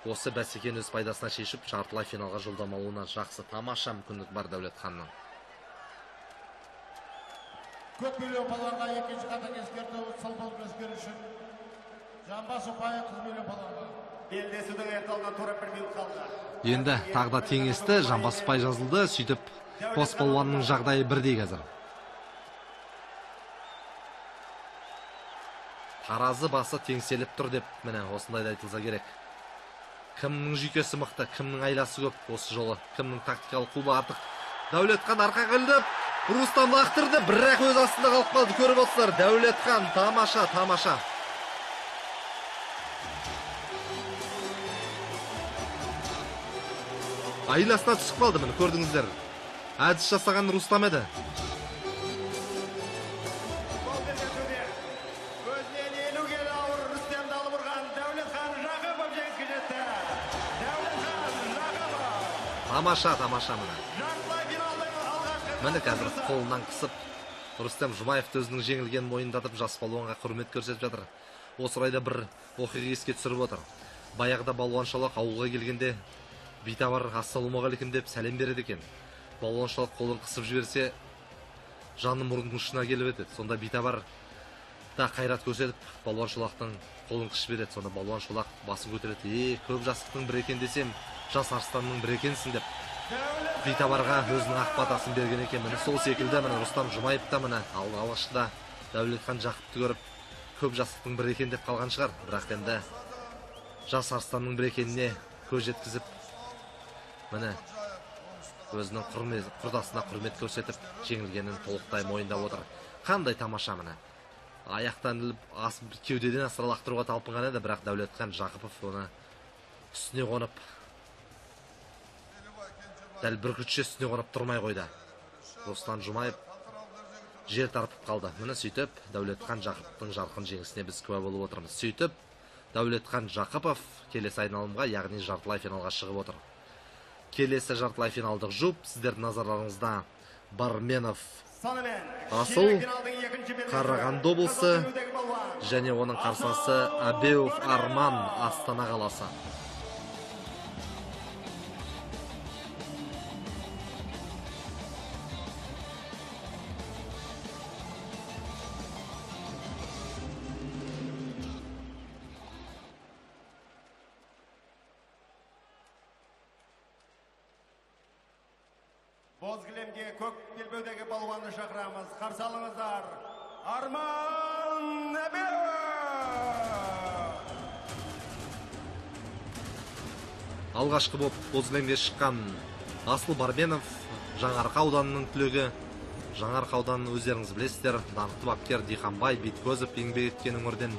осы бәсекені өз пайдасына шешіп, жартылай финалға жолдама алуына жақсы тамаша мүмкіндік бар Дәулетханның. Көк белбеу палуанға екінші қатаң ескерту, сыл болып өзгеру үшін жамбас ұпайы қыз белбеу палуанға. Белдесудің аяқталуына тура 1 минут қалды. Енді тағы да теңесті, жамбас ұпай жазылды, сөйтіп қос палуанның жағдайы бірдей қазір. Таразы басы теңселіп тұр деп міне осындайда айтылса керек. Кімнің жүйкесі мықты, кімнің айласы көп осы жолы, кімнің тактикалық қубы артық. Дәулетхан арқа қылды, Рустам лақтырды, бірақ өз астында қалып қалды. Көріп отырсыздар, Дәулетхан тамаша, тамаша. Айласына түсіп қалды, міне көрдіңіздер. Әдіс жасаған Рустам еді. Өзінен 50 келі ауыр Рүстемді алып ұрған Дәулетхан Жақыпов жеңіске жетті. Дәулетхан Жақыпов. Тамаша, тамаша міне. Міне қазір қолынан қысып Рүстем Жұмаевты өзінің жеңілгенін мойындатып, жас балуанға құрмет көрсетіп жатыр. Осы орайда бір оқиға еске түсіріп отыр. Баяғыда балуан Шолақ ауылға келгенде битабар ассалаумағалейкум деп сәлем береді екен. Балуан Шолақ қолын қысып жіберсе, жаны мұрнының ұшына келіп етеді. Сонда битабар да қайрат көрсетіп, балуан Шолақтың қолын қысып жібереді. Сонда балуан Шолақ басын көтереді. Көп жастықтың бірі екен десем, жас арыстанның бірі екенсің деп битабарға өзінің ақ батасын берген екен. Міне сол секілді міне Рустам Жұмаев та міне алғашында Дәулетхан Жақыпты көріп, көп жастықтың бірі екен деп қалған шығар. Бірақ енді жас арыстанның бірі екеніне көз жеткізіп, міне өзінің құрдасына құрмет көрсетіп, жеңілгенін толықтай мойындап отыр. Қандай тамаша міне. Аяқтан іліп, кеудеден асыра лақтыруға талпынған еді, бірақ Дәулетхан Жақыпов оны үстіне қонып, дәл бүркітше үстіне қонып тұрмай қойды. Руслан Жұмаев жер тарпып қалды. Міне сөйтіп Дәулетхан Жақыповтың жарқын жеңісіне біз куә болып отырмыз. Сөйтіп Дәулетхан Жақыпов келесі айналымға, яғни жартылай финалға шығып отыр. Келесі жартылай финалдық жұп сіздердің назарларыңызда Барменов Асыл, Қарағанды облысы және оның қарсыласы Абеуов Арман, Астана қаласы. Боз кілемге көк белбеудегі балуанды шақырамыз. Қарсы алыңыздар, Арман Әбеуов! Алғашқы боп боз кілемге шыққан Асыл Барменов, Жаңаарқа ауданының түлегі. Жаңаарқа ауданын өздеріңіз білесіздер, даңқты бапкер Диханбай Бейткөзов еңбек еткен өңірден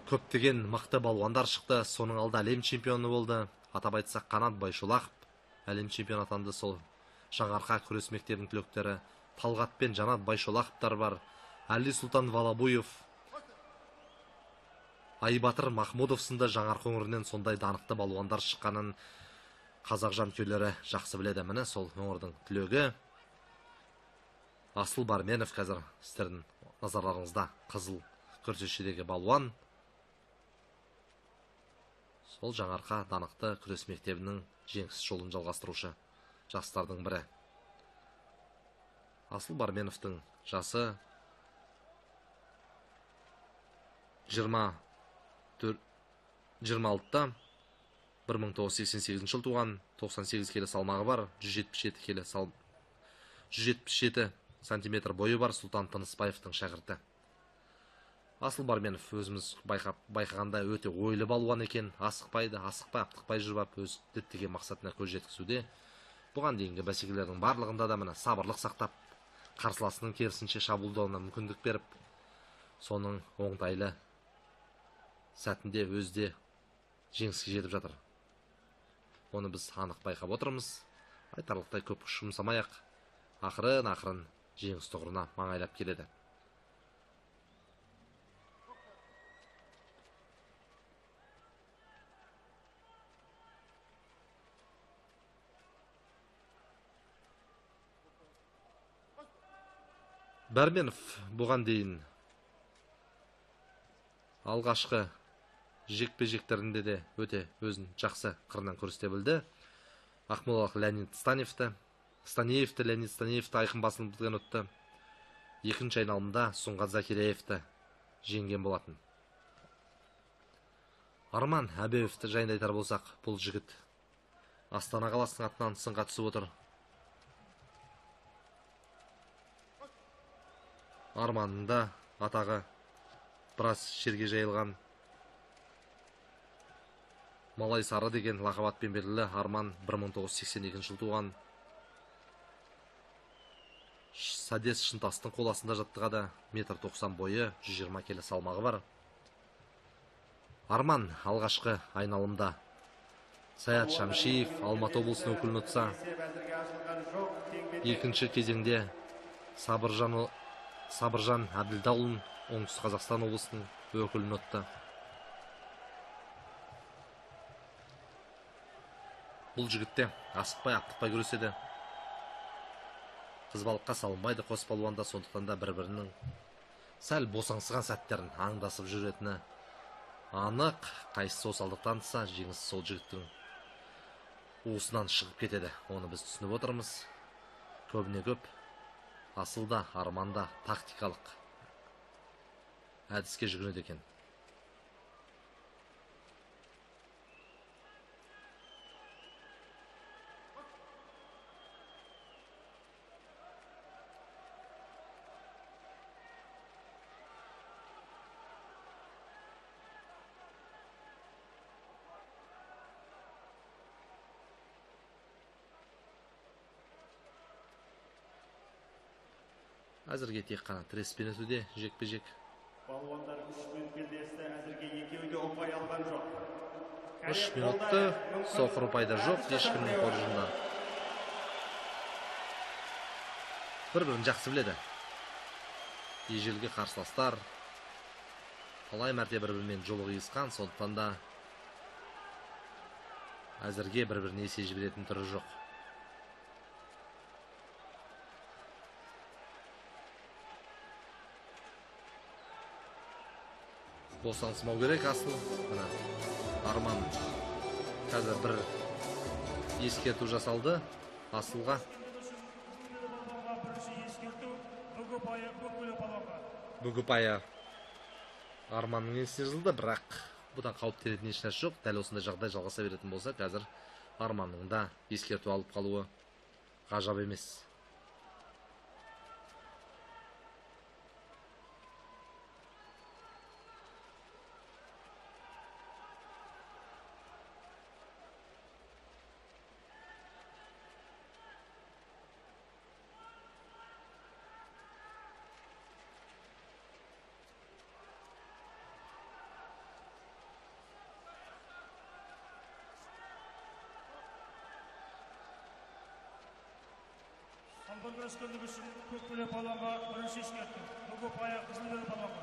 көптеген мықты балуандар шықты. Соның алда әлем чемпионы болды. Атап айтсақ, Қанат Байшолақов әлем чемпионы атанды. Сол Жаңаарқа күрес мектебінің түлектері Талғат пен Жанат Байшолақовтар бар. Әли Сұлтан Валабуев, Айбатыр Махмудов сынды Жаңаарқа өңірінен сондай даңқты балуандар шыққанын қазақ жанкүйерлері жақсы біледі. Міне сол өңірдің түлегі Асыл Барменов қазір сіздердің назарларыңызда, қызыл күртешедегі балуан. Сол Жаңаарқа даңқты күрес мектебінің жеңіс жолын жалғастырушы жастардың бірі. Асыл Барменовтың жасы 26-та, 1988 жыл туған, 98 келі салмағы бар, 177 келі 177 сантиметр бойы бар Сұлтан Тынысбаевтың шәкірті. Асыл Барменов өзіміз байқағанда өте ойлы балуан екен, асықпайды, асықпай, аптықпай жүріп өз діттеген мақсатына көз жеткізуде. Бұған дейінгі бәсекелердің барлығында да міне сабырлық сақтап, қарсыласының керісінше шабуылдауына мүмкіндік беріп, соның оңтайлы сәтінде өзі де жеңіске жетіп жатыр. Оны біз анық байқап отырмыз. Айтарлықтай көп күш жұмсамай-ақ, ақырын-ақырын жеңіс тұғырына маңайлап келеді. Бәрменов бұған дейін алғашқы жекпе-жектерінде де өте өзін жақсы қырынан көрсете білді. Ақмолалық Леонид Станеевті Леонид Станеевті айқын басымдықпен ұтты. Екінші айналымда Сұңғат Закиряевті жеңген болатын. Арман Әбеуовті жайында айтар болсақ, бұл жігіт Астана қаласының атынан сынға түсіп отыр. Арманның да атағы біраз жерге жайылған. Малай Сары деген лақап атпен белгілі Арман 1982 жылы туған. Садес Шынтастың қол астында жаттығады. 1,90 м бойы, 120 келі салмағы бар. Арман алғашқы айналымда Саят Шамшиев Алматы облысының өкілін ұтса, екінші кезеңде Сабыржан Әбділдаұлын Оңтүстік Қазақстан облысының өкілін ұтты. Бұл жігітте асықпай, аптықпай күреседі. Қызбалыққа салынбайды қос палуанда, сондықтан да бір-бірінің сәл босаңсыған сәттерін аңдасып жүретіні анық. Қайсысы осалдық танытса, жеңіс сол жігіттің уысынан шығып кетеді. Оны біз түсініп отырмыз. Көбіне көп Асылда, Арманда тактикалық әдіске жүгінеді екен. Әзірге тек қана тіреспен өтуде жекпе-жек. Балуандар 3 минут белдесті, әзірге екеуі де ұпай алған жоқ. 3 минутты соқыр ұпай да жоқ ешкімнің қоржынында. Бір-бірін жақсы біледі. Ежелгі қарсыластар талай мәрте бір-бірімен жолы қиысқан, сондықтан да әзірге бір-біріне есе жіберетін түрі жоқ. Босаңсымау керек Асыл. Мына Арман қазір бір ескерту жасалды Асылға. Бүгіпайы Арманның есіне жазылды, бірақ бұдан қауіптенетін ешнәрсе жоқ. Дәл осындай жағдай жалғаса беретін болса, қазір Арманның да ескерту алып қалуы ғажап емес. Күрескендігі үшін көкбіле палуанға бірінші ескерту. Бүгіпайы қызылбел палуанға.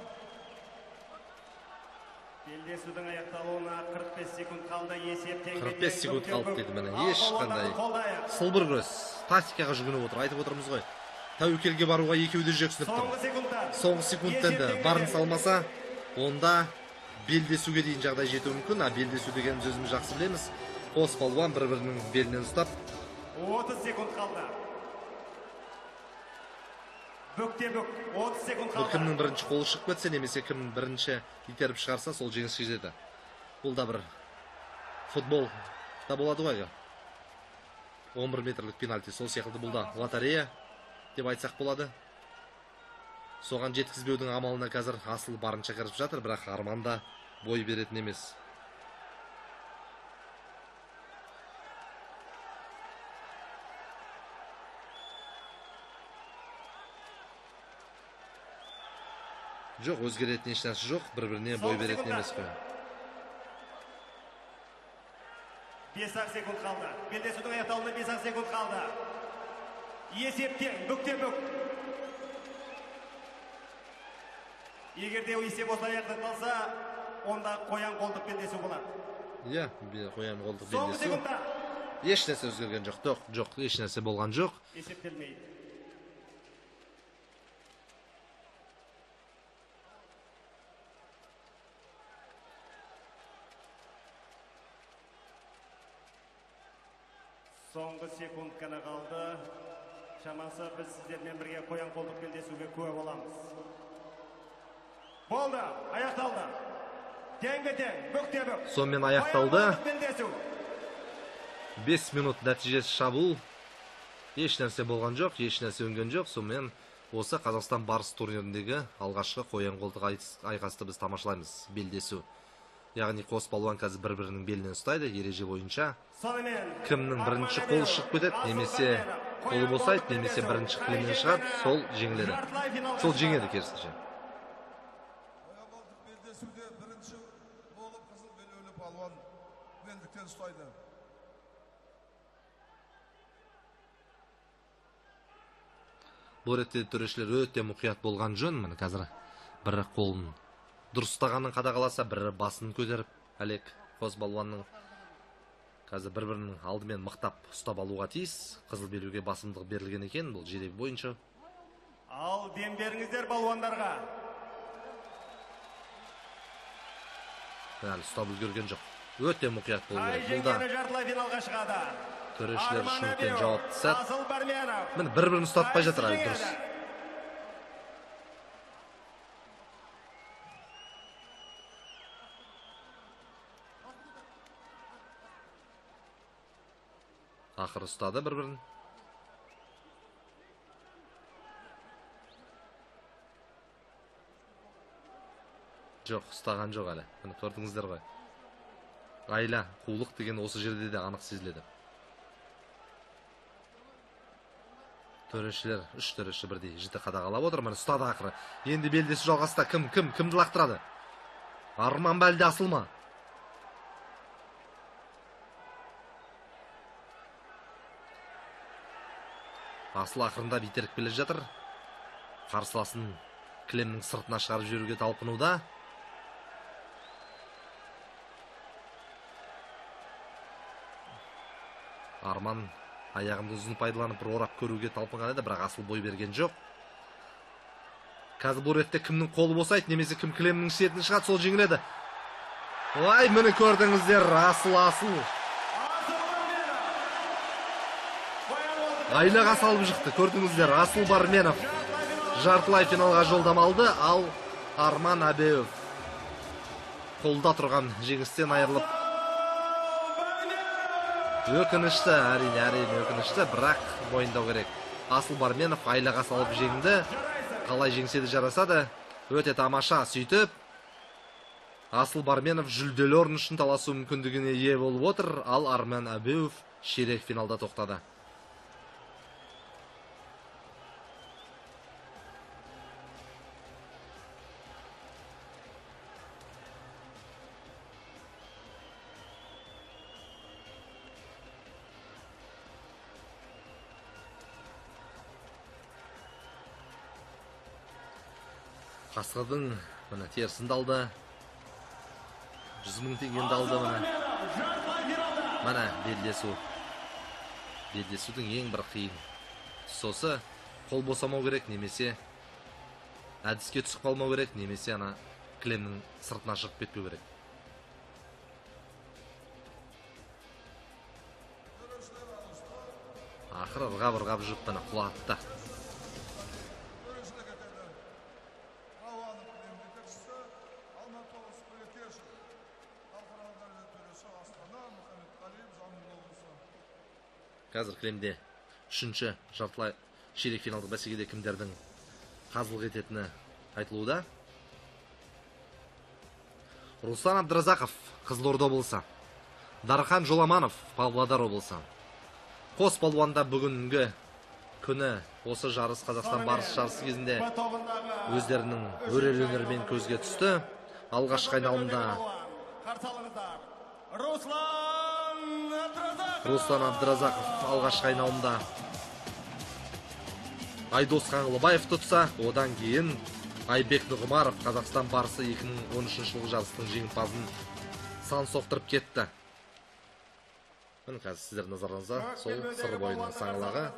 Белдесудің аяқталуына 45 секунд қалды. Есеп тең. 45 секунд қалды деді міне. Ешқандай сылбыр күрес. Тактикаға жүгініп отыр. Айтып отырмыз ғой. Тәуекелге баруға екеуі де жүрексініп тұр. Соңғы секундтан да барын салмаса, онда белдесуге дейін жағдай жетуі мүмкін. А белдесу дегеніміз өзіміз жақсы білеміз. Қос палуан бір-бірінің белінен ұстап. 30 секунд қалды. Бүкте-бүк, 30 секунд қалды. Кімнің бірінші қолы шығып кетсе, немесе кім бірінші итеріп шығарса, сол жеңіске жетеді. Бұл да бір футбол да болады ғой. 11 метрлік пенальти, сол секілді бұл да лотерея деп айтсақ болады. Соған жеткізбеудің амалына қазір Асыл барынша кірісіп жатыр, бірақ Арман да бой беретін емес. Жоқ, өзгеретін ешнәрсе жоқ, бір-біріне бой беретін емес қой. 5 секунд қалды. Белдесудің аяқталуына 5 секунд қалды. Есеп тең, бүкте-бүк. Егер де есеп осылай аяқталса, онда қоян қолдық белдесу болады. Иә, қоян қолдық белдесу. Еш нәрсе өзгерген жоқ. Жоқ, еш нәрсе болған жоқ. Есептелмейді. Соңғы секунд қана қалды. Шамасы біз сіздермен бірге қоян қолтық белдесуге куә боламыз. Болды, аяқталды. Теңге тең, бүкте бүк. Сонымен аяқталды. 5 минут нәтижесі шабуыл. Еш нәрсе болған жоқ, еш нәрсе өнген жоқ. Сонымен осы Қазақстан Барысы турниріндегі алғашқы қоян қолтық айқасты біз тамашалаймыз. Белдесу. Яғни қос балуан қазір бір-бірінің белінен ұстайды, ереже бойынша. Кімнің бірінші қолы шығып кетеді, немесе қолы босайды, немесе бірінші кілемнен шығады, сол жеңіледі. Сол жеңеді керісінше. Қоян қолтық белдесуде бірінші болып қызыл белбеулі палуан белдіктен ұстайды. Бұл ретте төрешілер өте мұқият болған жөн. Міне қазір бірі қолын дұрыс ұстағанын қадағаласа, бірі басын көтеріп, әлек қос балуанның қазір бір-бірінің алдымен мықтап ұстап алуға тиіс. Қызыл белбеуге басымдық берілген екен бұл жеребе бойынша. Ал дем беріңіздер балуандарға. Әлі ұстап үлгерген жоқ. Өте мұқият болу керек. Бұл да жартылай финалға шығады. Төрешілер үшін үлкен жауапты сәт. Міне бір-бірін ұстатпай жатыр әлі дұрыс. Ақыры ұстады бір-бірін. Жоқ, ұстаған жоқ әлі. Міне көрдіңіздер ғой. Айла, қулық деген осы жерде де анық сезіледі. Төрешілер, үш төреші бірдей жіті қадағалап отыр. Міне ұстады ақыры. Енді белдесу жалғаста кім, кімді лақтырады? Арман ба, әлде Асыл ма? Асыл ақырындап итеріп келе жатыр. Қарсыласын кілемнің сыртына шығарып жіберуге талпынуда. Арман аяғын ұзын пайдаланып бір орап көруге талпынған еді, бірақ Асыл бой берген жоқ. Қазір бұл ретте кімнің қолы босайды, немесе кім кілемнің шетіне шығады, сол жеңіледі. Ой, міне көрдіңіздер, Асыл, Асыл. Айлаға салып шықты, көрдіңіздер, Асыл Барменов жартылай финалға жолдама алды, ал Арман Әбеуов қолда тұрған жеңістен айырылып өкінішті, әрине өкінішті, бірақ мойындау керек. Асыл Барменов айлаға салып жеңді. Қалай жеңсе де жарасады. Өте тамаша. Сөйтіп Асыл Барменов жүлделі орын үшін таласу мүмкіндігіне ие болып отыр, ал Арман Әбеуов ширек финалда тоқтады. Қасқырдың міне терісін де алды. 100 мың теңгені де алды міне. Міне белдесу. Белдесудің ең бір қиын тұсы қол босамау керек, немесе әдіске түсіп қалмау керек, немесе ана кілемнің сыртына шығып кетпеу керек. Ақыры ырғап-ырғап жүріп міне құлатты. Қазір кілемде үшінші жартылай ширек финалдық бәсекеде кімдердің қазылық ететіні айтылуда. Руслан Абдыразақов, Қызылорда облысы. Дархан Жоламанов, Павлодар облысы. Қос балуанда бүгінгі күні осы жарыс Қазақстан Барысы жарысы кезінде өздерінің өрелі өнерімен көзге түсті. Алғашқы айналымда Руслан Абдыразақов алғашқы айналымда Айдос Қаңлыбаев тұтса, одан кейін Айбек Нұғымаров Қазақстан Барысы 2013 жылғы жарыстың жеңімпазын сан соқтырып кетті. Міне қазір сіздер назарыңызда сол Сыр бойының саңлағы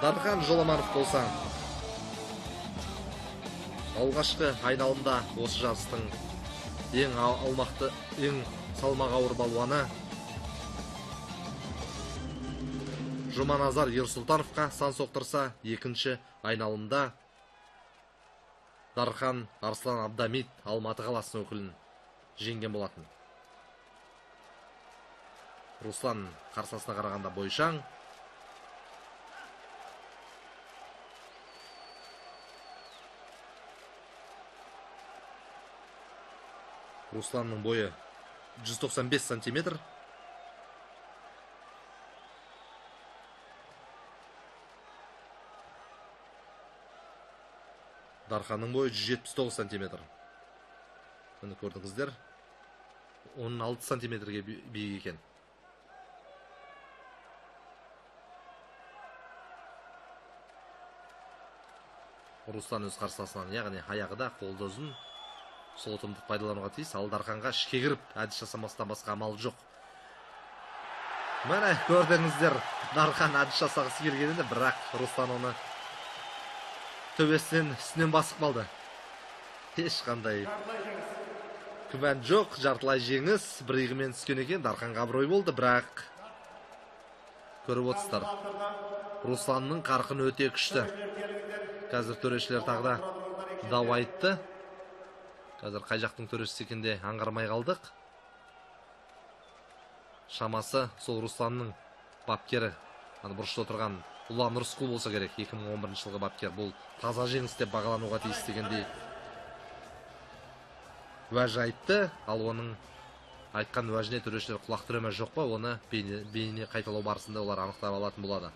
Дархан Жоламанов болса, алғашқы айналымда осы жарыстың ең аумақты, ең Салмағы ауыр балуаны Жұманазар Ерсұлтановқа сан соқтырса, екінші айналымда Дархан Арслан Абдамид Алматы қаласының өкілін жеңген болатын. Руслан қарсыласына қарағанда бойшаң. Русланның бойы 195 сантиметр. Дарханның бойы 179 сантиметр. Міне көрдіңіздер, 16 сантиметрге биік екен. Руслан өз қарсыласынан, яғни аяғы да қолды ұзын, сол ұтымды пайдалануға тиіс. Ал Дарханға ішке кіріп әдіс жасамастан басқа амал жоқ. Міне көрдіңіздер, Дархан әдіс жасағысы келген еді, бірақ Руслан оны төбесінен үстінен басып қалды. Ешқандай күмән жоқ, жартылай жеңіс бір иығымен түскен екен. Дарханға абырой болды, бірақ көріп отырсыздар, Русланның қарқыны өте күшті. Қазір төрешілер тағы да дау айтты. Қазір қай жақтың төрешісі екенін де аңғармай қалдық. Шамасы сол Русланның бапкері, ана бұрышта отырған Ұлан Рысқұл болса керек, 2011 жылғы бапкер. Бұл таза жеңіс деп бағалануға тиіс дегендей уәж айтты. Ал оның айтқан уәжіне төрешілер құлақ түре ме жоқ па, оны бейне қайталау барысында олар анықтап алатын болады.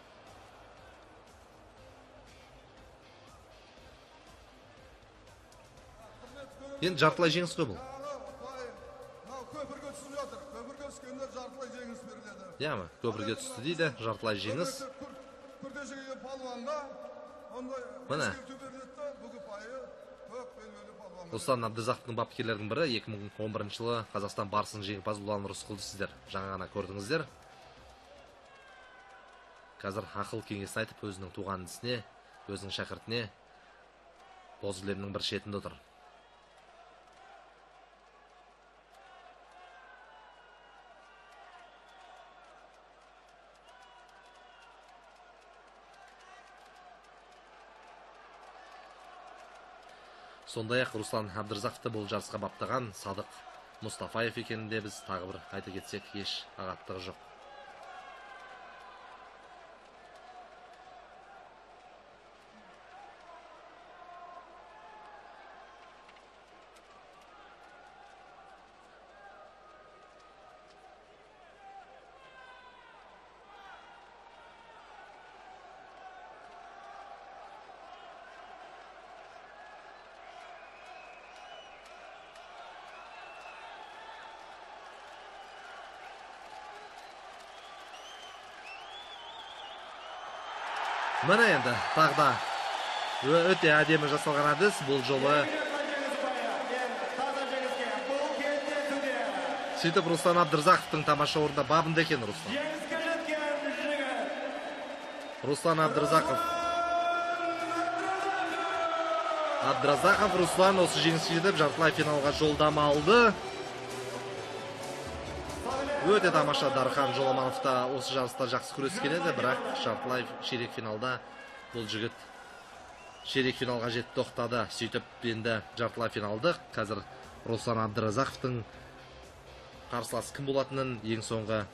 Енді жартылай жеңіс қой бұл. Көпірге түсіп жатыр. Көпірге түскенде жартылай жеңіс беріледі. Иә ме? Көпірге түсті дейді, жартылай жеңіс. Міне. Руслан Абдызақтың бапкерлерінің бірі, 2011 жылы Қазақстан барысының жеңімпазы Ұлан Рысқұлды сіздер жаңа ғана көрдіңіздер. Қазір ақыл кеңесін айтып, өзінің туған інісіне, өзінің шәкіртіне боз кілемнің бір шетінде отыр. Сондай-ақ Руслан Абдырзақовты бұл жарысқа баптаған Садық Мұстафаев екенін де біз тағы бір айта кетсек, еш ағаттығы жоқ. Міне енді тағы да өте әдемі жасалған әдіс. Бұл жолы сөйтіп Руслан Абдырзақовтың тамаша орында бабында екен Руслан. Руслан Абдырзақов. Абдыразақов Руслан осы жеңіске жетіп жартылай финалға жолдама алды. Өте тамаша Дархан Жоламанов та осы жарыста жақсы күрескен еді, бірақ жартылай ширек финалда бұл жігіт ширек финалға жетіп тоқтады. Сөйтіп енді жартылай финалдық. Қазір Руслан Абдыразақовтың қарсыласы кім болатынын ең соңғы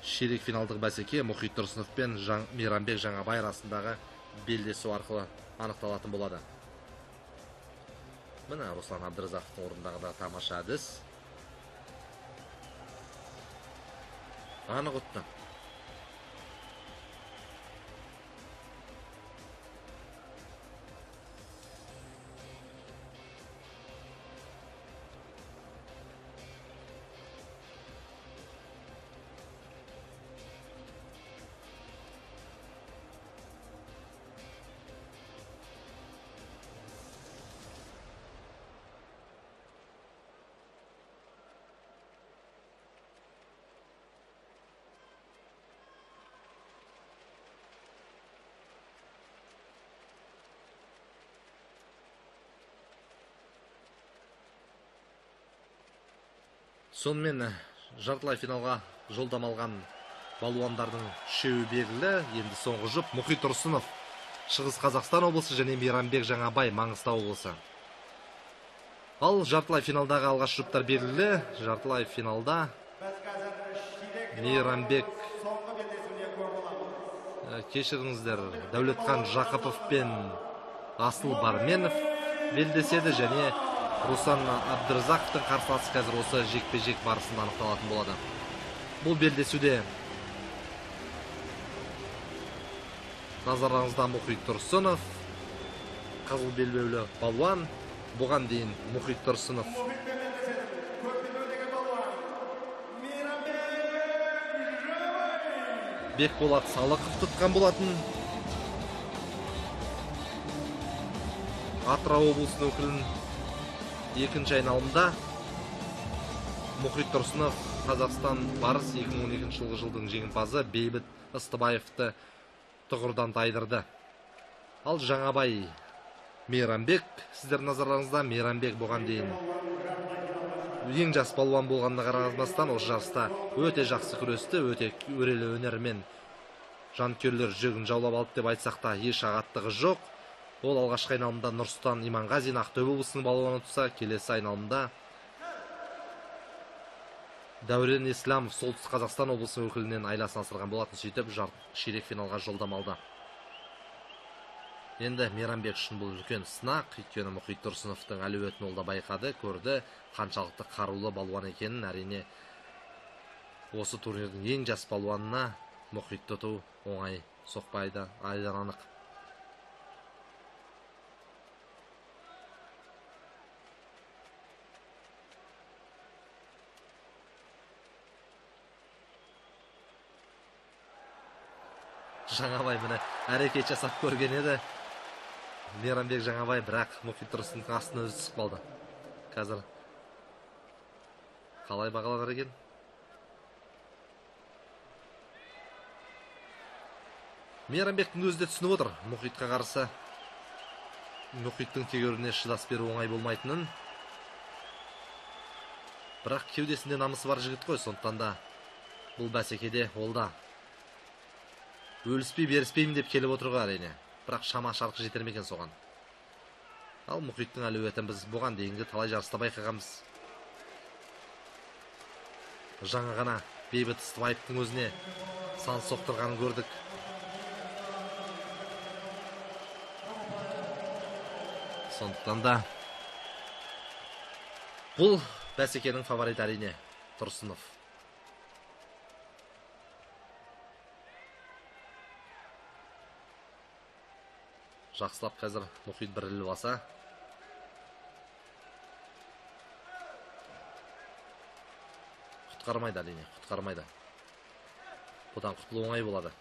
ширек финалдық бәсеке Мұхит Тұрсынов пен Мейрамбек Жаңабай арасындағы белдесу арқылы анықталатын болады. Міне Руслан Абдыразақовтың орнындағы да тамаша әдіс. Анық ұтты. Сонымен жартылай финалға жолдама алған балуандардың үшеуі белгілі. Енді соңғы жұп Мұхит Тұрсынов, Шығыс Қазақстан облысы, және Мейрамбек Жаңабай, Маңғыстау облысы. Ал жартылай финалдағы алғашқы жұптар белгілі. Жартылай финалда Мейрамбек, кешіріңіздер, Дәулетхан Жақыпов пен Асыл Барменов белдеседі, және Руслан Абдырзақовтың қарсыласы қазір осы жекпе-жек барысында анықталатын болады. Бұл белдесуде назарларыңызда Мұхит Тұрсынов, қызыл белбеулі балуан. Бұған дейін Мұхит Тұрсынов Бекболат Салықов тұтқан болатын. Атырау облысының өкілін екінші айналымда Мұхит Тұрсынов Қазақстан Барыс 2012 жылғы жылдың жеңімпазы Бейбіт Ыстыбаевты тұғырдан тайдырды. Ал Жаңабай Мейрамбек сіздер назарларыңызда. Мейрамбек бұған дейін ең жас балуан болғанына қарамастан осы жарыста өте жақсы күресті, өте өрелі өнерімен жанкүйерлер жүрегін жаулап алды деп айтсақ та еш ағаттығы жоқ. Ол алғашқы айналымда Нұрсұлтан Иманғазин Ақтөбе облысының балуаны ұтса, келесі айналымда Дәурен Исламов Солтүстік Қазақстан облысының өкілінен айласын асырған болатын. Сөйтіп ширек финалға жолдама алды. Енді Мейрамбек үшін бұл үлкен сынақ, өйткені Мұхит Тұрсыновтың әлеуетін ол да байқады, көрді, қаншалықты қарулы балуан екенін. Әрине осы турнирдің ең жас балуанына Мұхитты ұту оңай соқпайды, айдан анық. Жаңабай міне әрекет жасап көрген еді Мейрамбек Жаңабай, бірақ Мұхит Тұрсыновтың астына өзі түсіп қалды. Қазір қалай бағаланар екен? Мейрамбектің өзі де түсініп отыр, Мұхитқа қарсы Мұхиттың тегеурініне шыдас беру оңай болмайтынын. Бірақ кеудесінде намысы бар жігіт қой, сондықтан да бұл бәсекеде ол да өліспей беріспеймін деп келіп отыр ғой әрине. Бірақ шама шарқы жетер ме екен соған? Ал Мұхиттың әлеуетін біз бұған дейінгі талай жарыста байқағанбыз. Жаңа ғана Бейбіт Ыстыбаевтың өзіне сан соқтырғанын көрдік. Сондықтан да бұл бәсекенің фавориті әрине Тұрсынов. Жақсылап қазір Мұхит бір іліп алса, құтқармайды әрине, құтқармайды. Бұдан құтылу оңай болады.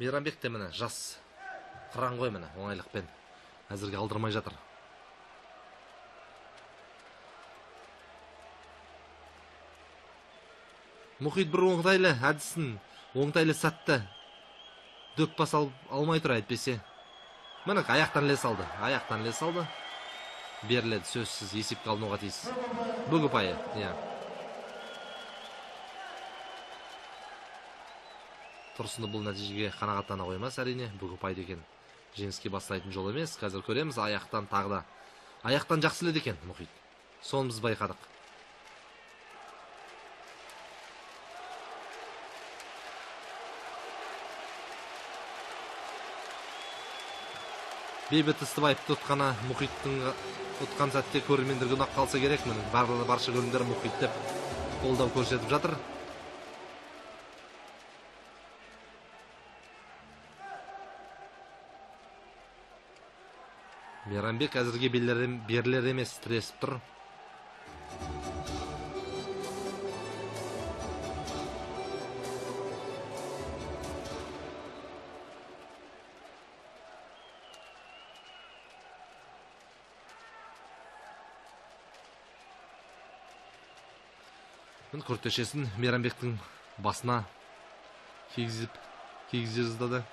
Мейрамбек те міне жас қыран ғой, міне оңайлықпен әзірге алдырмай жатыр. Мұхит бір оңтайлы әдісін, оңтайлы сәтті дөп баса алмай тұр әйтпесе. Міне аяқтан іле салды, аяқтан іле салды. Беріледі сөзсіз, есепке алынуға тиіс. Бүк ұпайы, иә. Тұрсыны бұл нәтижеге қанағаттана қоймас әрине. Бүк ұпай деген жеңіске бастайтын жол емес. Қазір көреміз, аяқтан тағы да. Аяқтан жақсы іледі екен Мұхит. Соны біз байқадық. Бейбіт Ыстыбаевты ұтқаны Мұхиттың ұтқан сәтте көрермендерге ұнап қалса керек. Міне барша көрермендер Мұхит деп қолдау көрсетіп жатыр. Мейрамбек әзірге берілер емес, тіресіп тұр. Міне, күртешесін Мейрамбектің басына кигізе жаздады.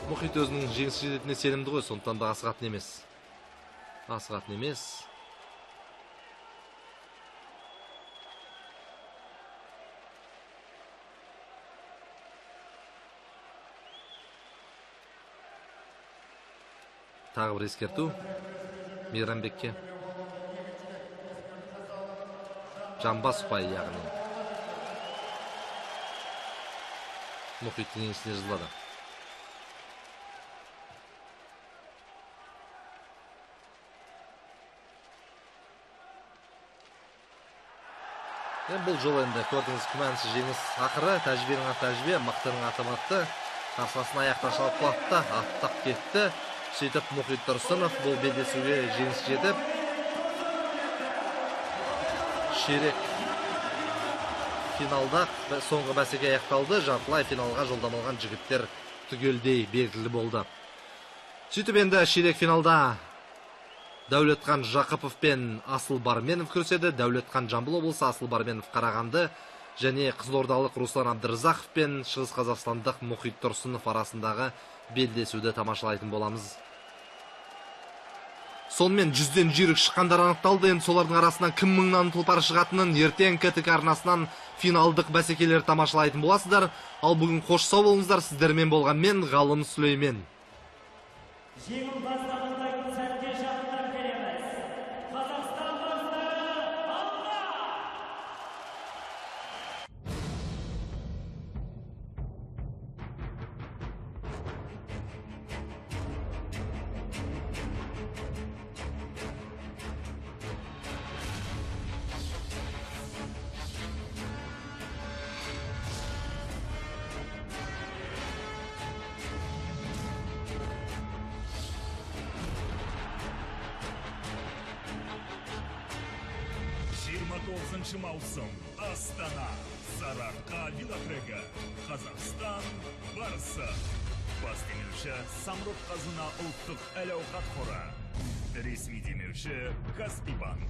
Мұхит өзінің жеңіске жететініне сенімді ғой, сондықтан да асығатын емес. Асығатын емес. Тағы бір ескерту Мейрамбекке. Жамбас ұпайы, яғни. Мұхиттың жеңісіне жазылады. Енді бұл жолы енді көрдіңіз, күмәнсіз жеңіс ақыры. Тәжірибенің аты тәжірибе, мықтының аты мықты. Қарсыласын аяқтан шалып құлатты да, аттап кетті. Сөйтіп Мұхит Тұрсынов бұл белдесуге жеңіс жетіп, ширек финалда соңғы бәсеке аяқталды. Жартылай финалға жолдама алған жігіттер түгелдей белгілі болды. Сөйтіп енді ширек финалда Дәулетхан Жақыпов пен Асыл Барменов күреседі. Дәулетхан Жамбыл облысы, Асыл Барменов Қарағанды және қызылордалық Руслан Абдырзақов пен Шығыс Қазақстандық Мұхит Тұрсынов арасындағы белдесуді тамашалайтын боламыз. Сонымен 100-ден жүйрік шыққандар анықталды. Енді солардың арасынан кім мыңнан тұлпар шығатынын ертең КТК арнасынан финалдық бәсекелер тамашалайтын боласыздар. Ал бүгін қош сау болыңыздар. Сіздермен болған мен Ғалым Сүлеймен. Жеңімпазды анықтайтын сәтке жақындап келеміз. Қазақстан барыстары алға! Маусым. Астана. Сарыарқа велотрегі. Қазақстан барысы. Бас демеуші Самұрық Қазына ұлттық әл-ауқат қоры. Ресми демеуші Каспий банк.